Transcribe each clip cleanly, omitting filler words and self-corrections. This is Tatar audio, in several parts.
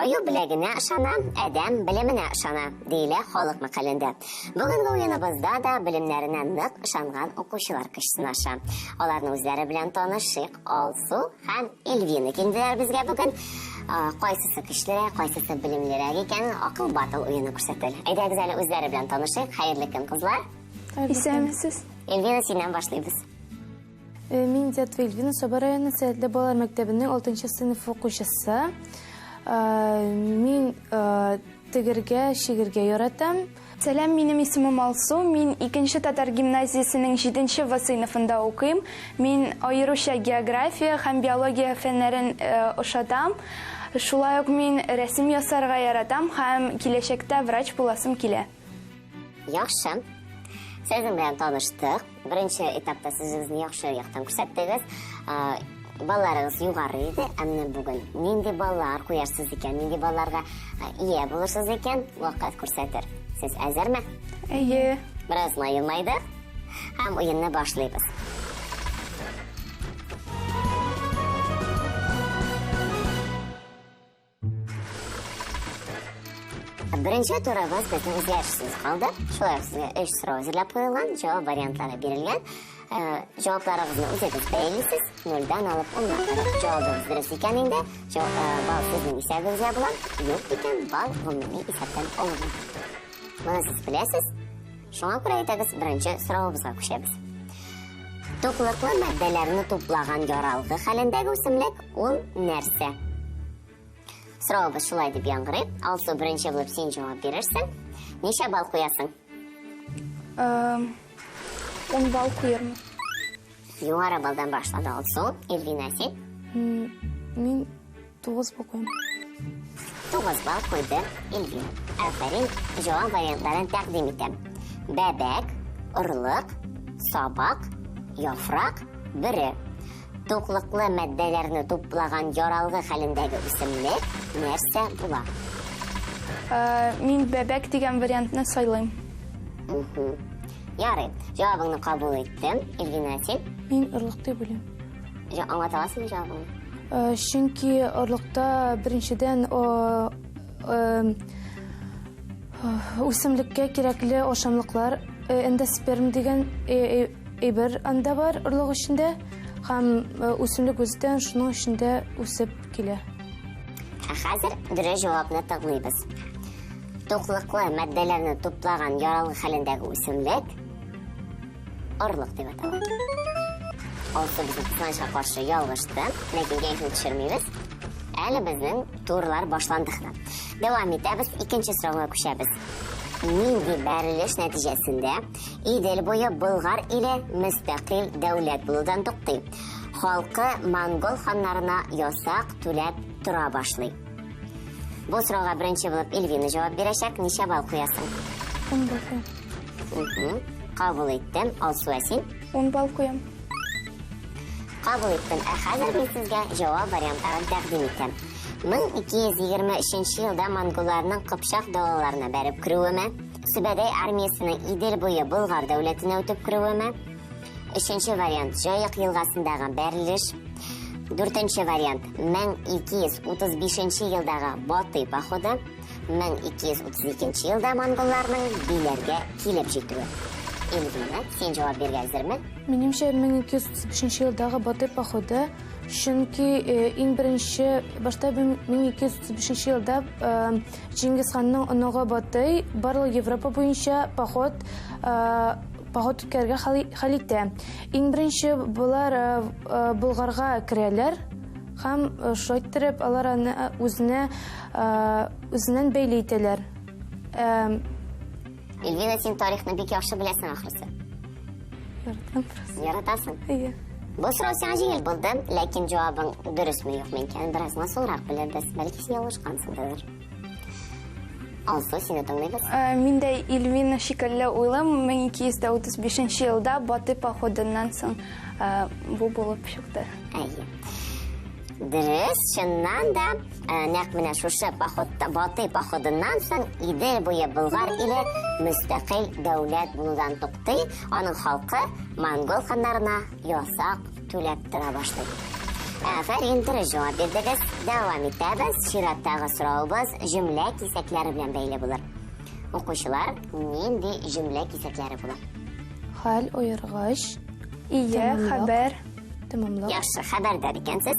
Аю беләгенә ышана, адәм белеменә ышана, диелә халык мәкалендә. Бүгенге уеныбызда да белемнәренә нык ышанган укучылар көч сынаша. Аларның үзләре белән танышыйк. Алсу һәм Эльвина килделәр безгә бүген. Кайсысы көчлерәк, кайсысы белемлерәк икәнен акыл батыл уены күрсәтер. Әйдәгез әле үзләре белән танышыйк. Хәерле көн, кызлар. Исәнмесез. Эльвина, синнән башлыйбыз. Э, мин Дятова Эльвина, Саба районы Сәләтле балалар мәктәбенең 6 сыйныф укучысы. Э, мин э, тегергә, чигергә яратам. Сәлам, минем исемем Алсу. Мин икенче татар гимназиясенең 7 В сыйныфында укыйм. Мин аеруча география һәм биология фәннәрен ошатам. Шулай ук мин рәсем ясарга яратам һәм киләчәктә врач буласым килә. Яхшы. Сезнең белән таныштык. Беренче этапта сез үзегезне яхшы яктан күрсәттегез. Балларыгыз югары иде, ә менә бүген нинди баллар куярсыз икән, нинди балларга ия булырсыз икән, вакыт күрсәтер. Сез әзерме? Әйе. Бераз елмайдык һәм уенны башлыйбыз. Беренче турыбыз безнең үзгәрешсез калды. Шулай ук сезгә өч сорау әзерләп куелган, җавап вариантлары бирелгән. Э, җавапларыгызны үзегез бәялисез. Нольдән алып унга кадәр. Җавабыгыз дөрес икән инде, э, балл сезнең исәбегезгә була. Юк икән, балл гомуми исәптән алына. Моны сез беләсез. Шуңа күрә әйдәгез беренче соравыбызга күчәбез. Туклыклы матдәләрне туплаган яралгы хәлендәге үсемлек ул нәрсә? Соравыбыз шулай дип яңгырый. Алсу, беренче булып син җавап бирерсең. Ничә балл куясың? 10 балл куярмын. Югары балдан башлады Алсу. Эльвина, син? Мин 9 балл куям. 9 балл куйды Эльвина. Афәрин, җавап вариантларын тәкъдим итәм. Бәбәк, орлык, сабак, яфрак, бөре. Туклыклы матдәләрне туплаган яралгы хәлендәге үсемлек нәрсә була? Э, мин бәбәк дигән вариантны сайлыйм. Ярый, җавабыңны кабул иттем. Эльвина, син? Мин орлык дип уйлыйм. Аңлата аласыңмы җавабыңны? Э, чөнки орлыкта беренчедән э, үсемлеккә кирәкле ашамлыклар эндосперм дигән Әйбер анда бар орлык эчендә һәм э, үсемлек үзе дә шуның эчендә үсеп килә. Ә хәзер дөрес җавапны тыңлыйбыз. Туклыклы матдәләрне туплаган яралгы хәлендәге үсемлек орлык дип атала. Алсу безнең кызганычка каршы ялгышты, ләкин кәефне төшермибез. Әле безнең турлар башланды гына. Дәвам итәбез, икенче сорауга күчәбез. Нинди бәрелеш нәтиҗәсендә Идел буе Болгар иле мөстәкыйль дәүләт булудан туктый. Халкы монгол ханнарына ясак түләп тора башлый. Бу сорауга беренче булып Эльвина җавап бирәчәк. Ничә балл куясың? 10 балл куям. Кабул иттем. Алсу, ә син? 10 балл куям. Кабул иттем. Ә хәзер мин сезгә җавап вариантларын тәкъдим итәм. 1223 елда монголларның Кыпчак далаларына бәреп керүеме? Сүбәдәй армиясенең Идел буе Болгар дәүләтенә үтеп керүеме? Өченче вариант Җаек елгасындагы бәрелеш. Дүртенче вариант 1235 елдагы Батый походы. 1232 елда монголларның Биләргә килеп җитүе. Эльвина, син җавап бирергә әзерме? Минемчә, 1235 елдагы Батый походы, чөнки э, иң беренче башта 1235 елда э, Чингисханның оныгы Батый барлык Европа буенча поход э, поход үткәрергә хәл итә. Иң беренче болар э, э, Болгарга керәләр һәм шулай иттереп алар аны үзенә үзеннән бәйле итәләр. Эльвина, син тарихны бик яхшы беләсең ахрысы. Яратам просто. Яратасың? Әйе. Бу сорау сиңа җиңел булды, ләкин җавабың дөресме юкмы икәнен бераз гына соңрак белербез. Бәлки син ялгышкансыңдыр. Алсу, сине тыңлыйбыз. Э, мин дә Ильвина шикелле уйлыйм, 1235 елда Баты походыннан соң э, бу булып чыкты. Әйе. Дөрес, чыннан да, э, нәкъ менә шушы походта, Батый походыннан соң Идел буе Болгар иле мөстәкыйль дәүләт булудан туктый, аның халкы монгол ханнарына ясак түләп тора башлый. Афәрин, дөрес җавап бирдегез. Дәвам итәбез. Чираттагы соравыбыз җөмлә кисәкләре белән бәйле булыр. Укучылар, нинди җөмлә кисәкләре була? Хәл, аергыч. Ия, хәбәр. Тәмамлык. Яхшы, хәбәрдар икәнсез.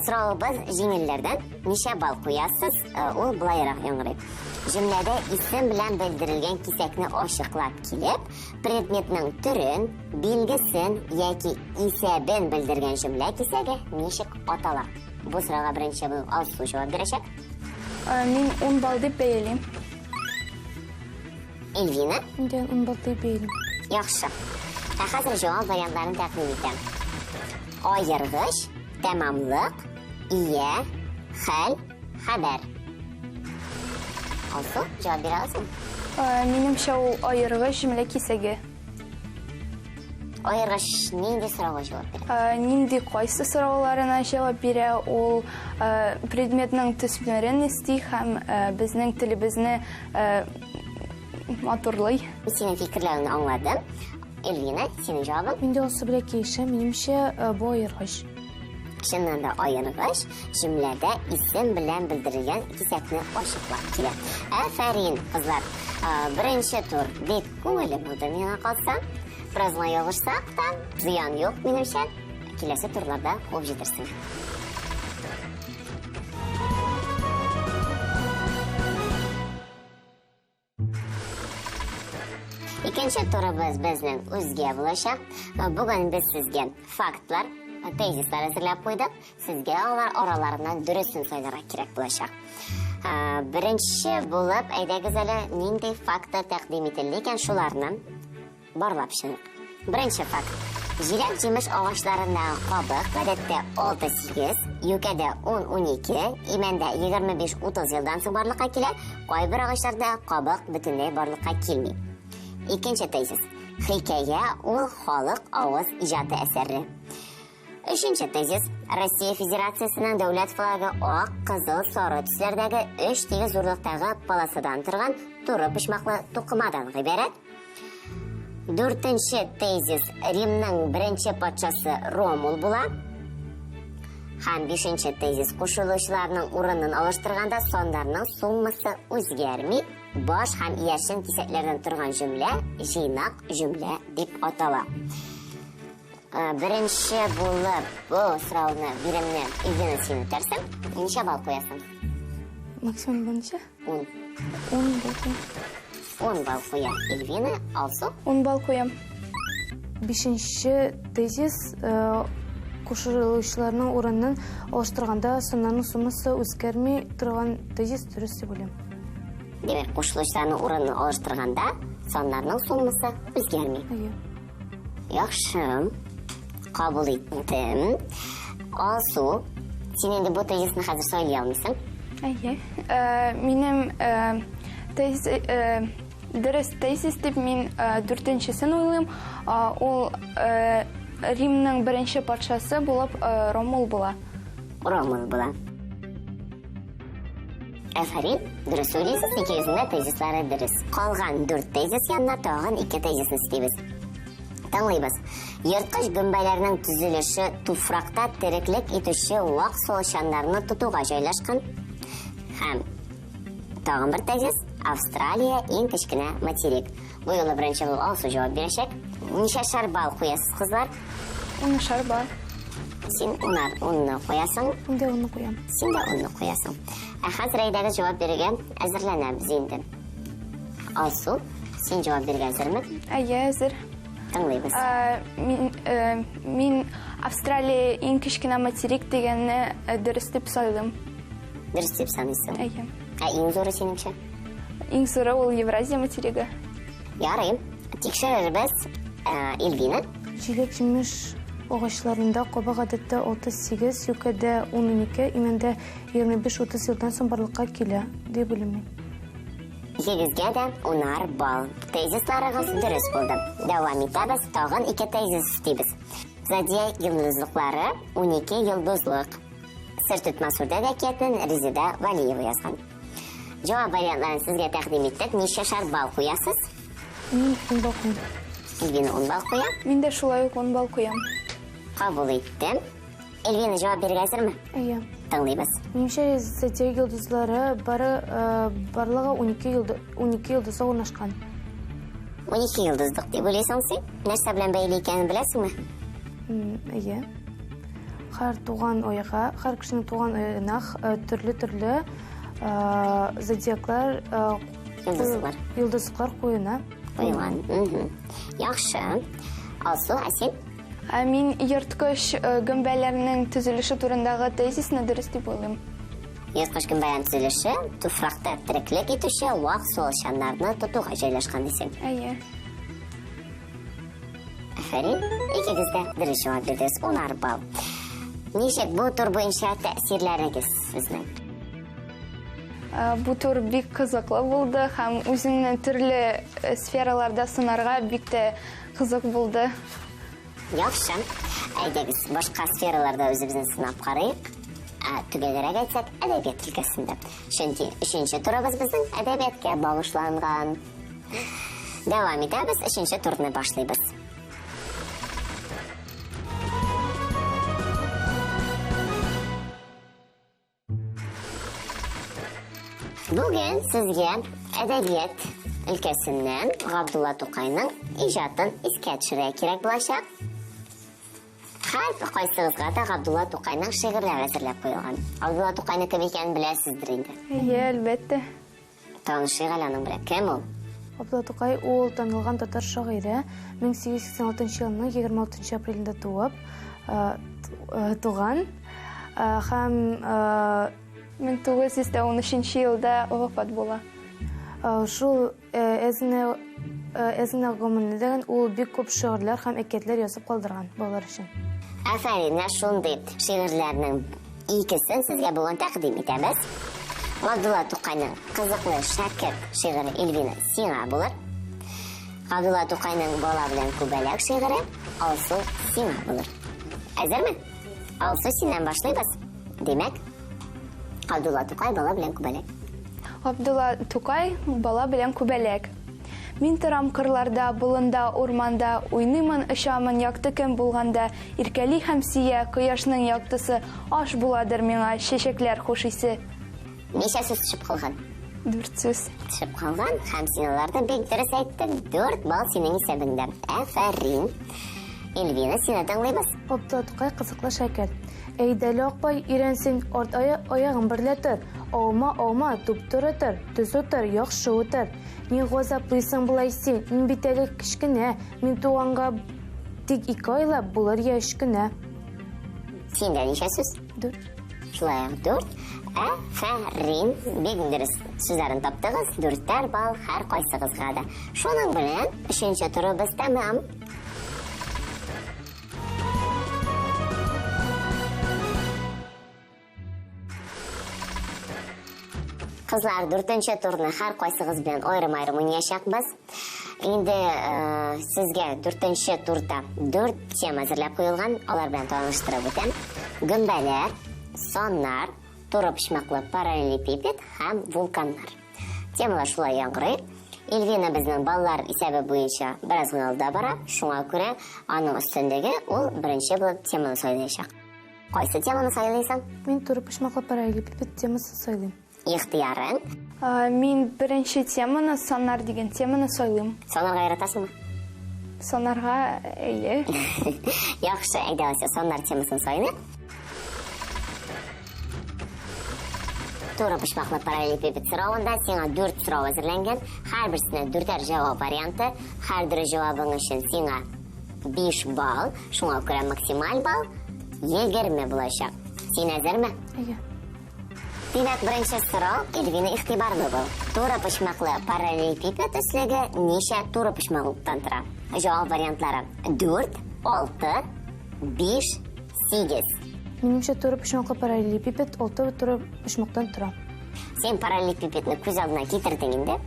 Соравыбыз җиңелләрдән. Ничә балл куясыз? Ул былайрак яңгырый. Җөмләдә исем белән белдерелгән кисәкне ачыклап килеп, предметның төрен, билгесен яки исәбен белдергән җөмлә кисәге ничек атала? Бу сорауга беренче булып Алсу җавап бирәчәк. Мин 10 балл дип бәялим. Эльвина? Мин дә 10 балл дип бәялим. Яхшы. Ә хәзер җавап вариантларын тәкъдим итәм. Аергыч, тәмамлык, ия, хәл, хәбәр. Алсу, җавап бирә аласыңмы? Минемчә, ул аергыч җөмлә кисәге. Аергыч нинди сорауга җавап бирә? Нинди кайсы сорауларына җавап бирә, ул предметның төсмерен өсти һәм безнең телебезне матурлый. Синең фикерләвеңне аңладым. Эльвина, синең җавабың? Мин дә Алсу белән килешәм. Минемчә, бу аергыч. Чыннан да аергыч җөмләдә исем белән белдерелгән кисәкне ачыклап килә. Афәрин, кызлар. Беренче тур бик күңелле булды миңа калса. Бераз гына ялгышсак та, зыян юк, минемчә. Киләсе турларда куып җитерсең. Икенче турыбыз безнең үзгә булачак. Бүген без сезгә фактлар, тезислар әзерләп куйдык. Сезгә алар араларыннан дөресен сайларга кирәк булачак. Беренче булып, әйдәгез әле, нинди фактлар тәкъдим ителде икән, шуларны барлап чыгыйк. Беренче факт. Җиләк-җимеш агачларындагы кабык гадәттә 6-8, юкәдә 10-12, имәндә 25-30 елдан соң барлыкка килә, кайбер агачларда кабык бөтенләй барлыкка килми. Икенче тезис. Хикәя ул халык авыз иҗаты әсәре. Өченче тезис. Россия Федерациясенең дәүләт флагы ак, кызыл, сары төсләрдәге өч тигез зурлыктагы полосадан торган туры почмаклы тукымадан гыйбарәт. Дүртенче тезис. Римның беренче патшасы Ромул була. Һәм бишенче тезис. Кушылучыларның урынын алыштырганда саннарның суммасы үзгәрми. Баш һәм иярчен кисәкләрдән торган җөмлә җыйнак җөмлә дип атала. Беренче булып бу сорауны, биремне Эльвина син үтәрсең. Ничә балл куясың? Максимум буенча? 10. 10 балл куям. 10 балл куя Эльвина. Алсу? 10 балл куям. Бишенче тезис, кушылучыларның урынын алыштырганда саннарның суммасы үзгәрми торган тезис дөрес дип уйлыйм. Димәк, кушылучыларның урынын алыштырганда саннарның суммасы үзгәрми. Әйе. Яхшы. Кабул иттем. Алсу, син инде бу тезисны хәзер сайлый алмыйсың. Әйе. Минем тезис, дөрес тезис дип мин дүртенчесен уйлыйм. Ул Римның беренче патшасы булып Ромул була. Ромул була. Афәрин, дөрес уйлыйсыз, икегезнең дә тезислары дөрес. Калган дүрт тезис янына тагын ике тезисны өстибез. Тыңлыйбыз. Ерткыч гөмбәләрнең төзелеше туфракта тереклек итүче вак суалчаннарны тотуга җайлашкан. Һәм тагын бер тезис. Австралия иң кечкенә материк. Бу юлы беренче булып Алсу җавап бирәчәк. Ничәшәр балл куясыз, кызлар? Унышар балл. Син унар, унны куясың. Мин дә унны куям. Син дә унны куясың. Ә хәзер әйдәгез җавап бирергә әзерләнәбез инде. Алсу, син җавап бирергә әзерме? Әйе, әзер. Тыңлыйбыз. Мин Австралия иң кечкенә материк дигәнне дөрес дип сайлыйм. Дөрес дип саныйсың? Әйе. Ә иң зуры синеңчә? Иң зуры ул Евразия материгы. Ярый. Тикшерербез. Эльвина. Җиләк-җимеш агачларында кабак гадәттә 6-8, юкәдә 10-12, имәндә 25-30 елдан соң барлыкка килә, дип уйлыйм мин. Икегезгә дә унар балл. Тезисларыгыз дөрес булды. Дәвам итәбез, тагын ике тезис өстибез. Зодиак йолдызлыклары 12 йолдызлык. Сер тотмас үрдәк әкиятен Резеда Валиева язган. Җавап вариантларын сезгә тәкъдим иттек. Ничәшәр балл куясыз? Мин 10 балл куям. Эльвина 10 балл куя. Мин дә шулай ук 10 балл куям. Кабул иттем. Эльвина, җавап бирергә әзерме? Әйе. Тыңлыйбыз. Минемчә, зодиак йолдызлары бары барлыгы 12 йолдыз 12 йолдызга урнашкан. 12 йолдызлык дип уйлыйсың син? Нәрсә белән бәйле икәнен беләсеңме? Әйе. Һәр туган айга, һәр кешенең туган аена төрле-төрле зодиаклар йолдызлыклар. Йолдызлыклар куена. Куелган. Яхшы. Алсу, ә син? Ә мин ерткыч гөмбәләрнең төзелеше турындагы тезисны дөрес дип уйлыйм. Ерткыч гөмбәләрнең төзелеше туфракта тереклек итүче вак суалчаннарны тотуга җайлашкан дисең. Әйе. Афәрин, икегез дә дөрес җавап бирдегез. Унар балл. Ничек бу тур буенча тәэсирләрегез сезнең? Бу тур бик кызыклы булды һәм үзеңне төрле сфераларда сынарга бик тә кызык булды. Яхшы. Әйдәгез, башка сфераларда үзебезне сынап карыйк. Ә, төгәлрәк әйтсәк, әдәбият өлкәсендә. Чөнки өченче турыбыз безнең әдәбиятка багышланган. Дәвам итәбез, өченче турны башлыйбыз. Бүген сезгә әдәбият өлкәсеннән Габдулла Тукайның иҗатын искә төшерергә кирәк булачак. Һәр кайсыгызга да Габдулла Тукайның шигырьләре әзерләп куелган. Габдулла Тукайның кем икәнен беләсездер инде. Әйе, әлбәттә. Танышыйк әле аның белән. Кем ул? Габдулла Тукай ул танылган татар шагыйре, 1886 елның 26 апрелендә туып, туган һәм 1913 елда вафат була. Шул әзенә әзенә гомерендә дигән ул бик күп шигырьләр һәм әкиятләр язып калдырган балалар өчен. Афәрин, менә шундый шигырьләрнең икесен сезгә бүген тәкъдим итәбез. Габдулла Тукайның Кызыклы шәкерт шигыре Эльвина сиңа булыр. Габдулла Тукайның Бала белән күбәләк шигыре Алсу сиңа булыр. Әзерме? Алсу, синнән башлыйбыз. Димәк, Габдулла Тукай Бала белән күбәләк. Габдулла Тукай Бала белән күбәләк. Мин торам кырларда, болында, урманда, уйныймын, очамын, якты көн булганда, иркәли һәм сөя кояшның яктысы, аш буладыр миңа, чәчәкләр хуш исе. Ничә сүз төшеп калган? Дүрт сүз. Төшеп калган, һәм син аларны бик дөрес әйттең. Дүрт балл синең исәбеңдә. Афәрин. Эльвина, сине тыңлыйбыз. Габдулла Тукай Кызыклы шәкерт. Әйдәле, акбай, өйрән син, арт аягың берлә тор. Аума, аума, туп-туры тор, төз утыр, яхшы утыр. Ни газаплыйсың болай син, мин бит әле кечкенә, мин туганга тик ике айлап булыр я өч кенә. Синдә ничә сүз? Дүрт. Шулай ук дүрт. Афәрин, бик дөрес сүзләрен таптыгыз. Дүртәр балл һәр кайсыгызга да. Шуның белән өченче турыбыз тәмам. Кызлар, дүртенче турны һәр кайсыгыз белән аерым-аерым уйнаячакбыз. Инде э, сезгә дүртенче турда дүрт тема әзерләп куелган, алар белән таныштырып үтәм. Гөмбәләр, саннар, туры почмаклы параллелепипед һәм вулканнар. Темалар шулай яңгырый. Эльвина безнең баллар исәбе буенча бераз гына алда бара, шуңа күрә аның өстенлеге ул беренче булып теманы сайлаячак. Кайсы теманы сайлыйсың? Мин туры почмаклы параллелепипед темасын сайлыйм. Ихтыярың. Мин беренче теманы, саннар дигән теманы сайлыйм. Саннарга яратасыңмы? Саннарга, әйе. Яхшы, әйдә, саннар темасын сайлыйк. Туры почмаклы параллелепипед соравында сиңа дүрт сорау әзерләнгән. Һәрберсенә дүртәр җавап варианты. Һәр дөрес җавабың өчен сиңа 5 балл. Шуңа күрә максималь балл 20 булачак. Син әзерме? Әйе. Димәк, беренче сорау, Эльвина, игътибарлы бул. Туры почмаклы параллелепипед өслеге ничә туры почмаклыктан тора? Җавап вариантлары 4, 6, 5, 8. Минемчә, туры почмаклы параллелепипед 6 туры почмактан тора. Син параллелепипедны күз алдына китердең инде.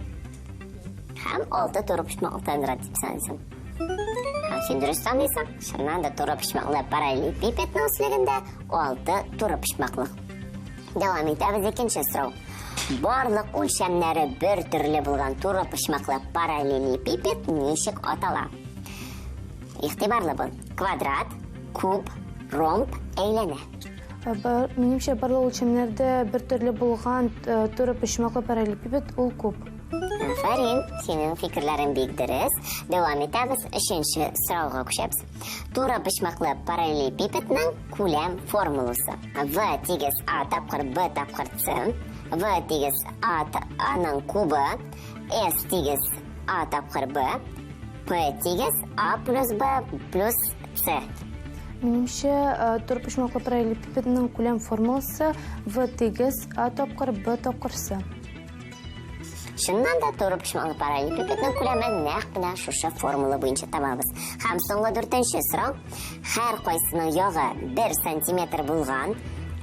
Һәм 6 туры почмаклыктан тора дип саныйсың. Һәм син дөрес саныйсың. Чыннан да туры почмаклы параллелепипедның өслегендә 6 туры почмаклык. Дәвам итәбез икенче сорау. Барлык үлчәмнәре бер төрле булган туры почмаклы параллелепипед ничек атала? Игътибарлы бул. Квадрат, куб, Ромб әйләнә. Минемчә, барлык үлчәмнәрдә бер төрле булган туры почмаклы параллелепипед ул куб. Афәрин, синең фикерләрең бик дөрес. Дәвам итәбез, өченче сорауга күчәбез. Туры почмаклы параллелепипедның күләм формуласы. В тигез А тапкыр Б тапкыр С, В тигез А Аның кубы, С тигез А тапкыр Б, П тигез А плюс Б плюс С. Минемчә, турыпочмаклы параллелепипедның күләм формуласы В тигез А тапкыр Б тапкыр С. Чыннан да турыпочмаклы параллелепипедның күләме нәкъ менә шушы формула буенча табабыз. Һәм соңгы дүртенче сорау. Һәр кайсының ягы 1 сантиметр булган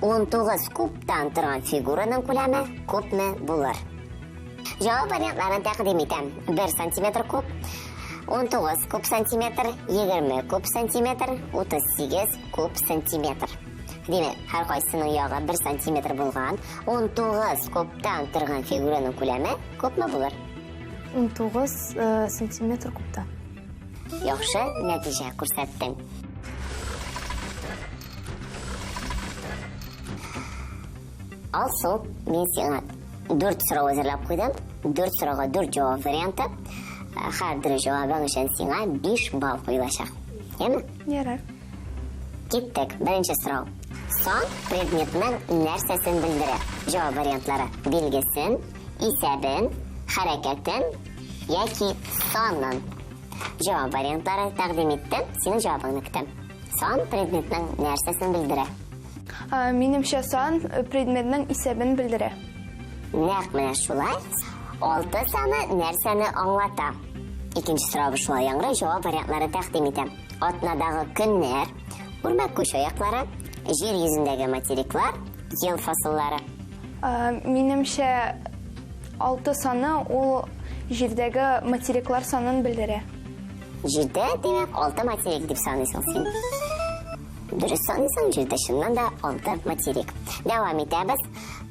19 кубтан торган фигураның күләме күпме булыр? Җавап вариантларын тәкъдим итәм. 1 сантиметр куб, 19 куб сантиметр, 20 куб сантиметр, 38 куб сантиметр. Димәк, һәр кайсының ягы 1 сантиметр булган 19 кубтан торган фигураның күләме күпме булыр? 19 сантиметр кубта. Яхшы нәтиҗә күрсәттең. Алсу, мин сиңа дүрт сорау әзерләп куйдым. Дүрт сорауга дүрт җавап варианты. Һәр дөрес җавабың өчен сиңа 5 балл куелачак. Яме? Ярар. Киттек. Беренче сорау. Сан предметның нәрсәсен белдерә? Җавап вариантлары: билгесен, исәбен, хәрәкәтен яки санын. Җавап вариантлары тәкъдим иттем, синең җавабыңны көтәм. Сан предметның нәрсәсен белдерә? Минемчә, сан предметның исәбен белдерә. Нәкъ менә шулай. Алты саны нәрсәне аңлата? Икенче сорау шулай яңгырый, җавап вариантлары тәкъдим итәм. Атнадагы көннәр, үрмәкүч аяклары, җир йөзендәге материклар, ел фасыллары. Минемчә, алты саны ул җирдәге материклар санын белдерә. Җирдә, димәк, алты материк дип саныйсың син. Дөрес саныйсың, җирдә чыннан да алты материк. Дәвам итәбез.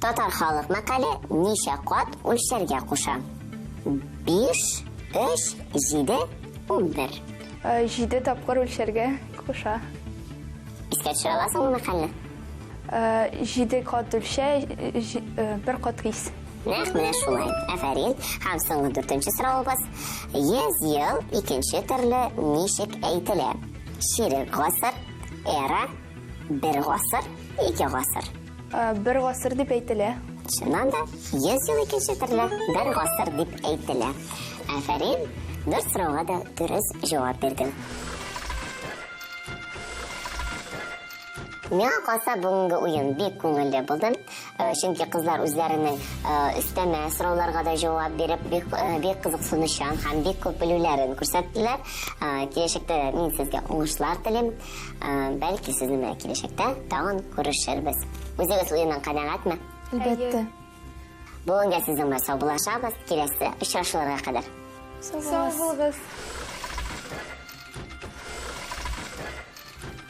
Татар халык мәкале ничә кат үлчәргә куша? 5, 3, 7, 11. 7 тапкыр үлчәргә куша. Искә төшерә аласыңмы мәкальне? 7 кат үлчә, бер кат кис. Нәкъ менә шулай. Афәрин. Һәм соңгы дүртенче соравыбыз. 100 ел икенче төрле ничек әйтелә? Чирек гасыр, эра, бер гасыр, ике гасыр. Бер гасыр дип әйтелә. Чыннан да, 100 ел икенче төрле бер гасыр дип әйтелә. Афәрин. Дүрт сорауга да дөрес җавап бирдең. Миңа калса, бүгенге уен бик күңелле булды. Чөнки кызлар үзләренең өстәмә сорауларга да җавап биреп, бик бик кызыксынучан һәм бик күп белүләрен күрсәттеләр. Киләчәктә мин сезгә уңышлар телим. Бәлки сезнең белән киләчәктә тагын күрешербез. Үзегез уеннан канәгатьме? Әлбәттә. Бүгенгә сезнең белән саубуллашабыз. Киләсе очрашуларга кадәр. Сау булыгыз.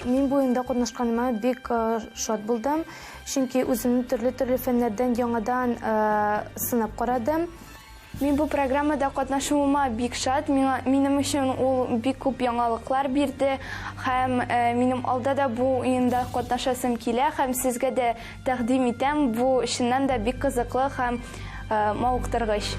Мин бу уенда катнашканыма бик шат булдым, чөнки үземне төрле-төрле фәннәрдән яңадан сынап карадым. Мин бу программада катнашуыма бик шат. Миңа, минем өчен ул бик күп яңалыклар бирде һәм минем алда да бу уенда катнашасым килә һәм сезгә дә тәкъдим итәм. Бу чыннан да бик кызыклы һәм мавыктыргыч.